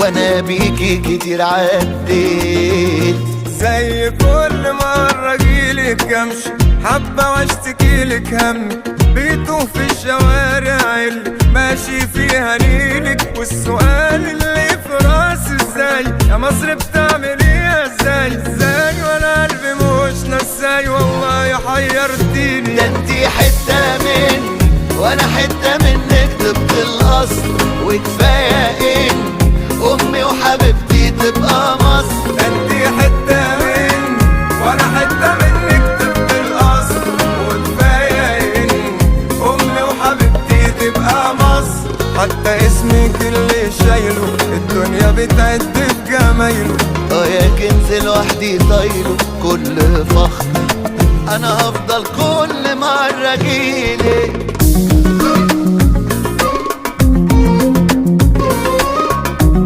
وانا بيكي كتير عديت. زي كل مرة جيلك امشي حبة واشتكيلك همي، بيتوه في الشوارع اللي ماشي فيها نيلك، والسؤال اللي في راسي ازاي يا مصر بتعمليها ازاي ازاي، وانا قلبي مش نساي والله حيرتيني. ده انتي حتة مني وانا حتة منك طبق الاصل، وكفاية ان امي وحبيبتي تبقى مصر. ده انتي حتة مني وانا حتة منك طبق الاصل، وكفاية ان امي وحبيبتي تبقى مصر. حتى اسمك اللي شايله الدنيا بتعد في جمايله، اه يا كنز لوحدي طايله كل فخر، انا هفضل كل مرة اجيلك.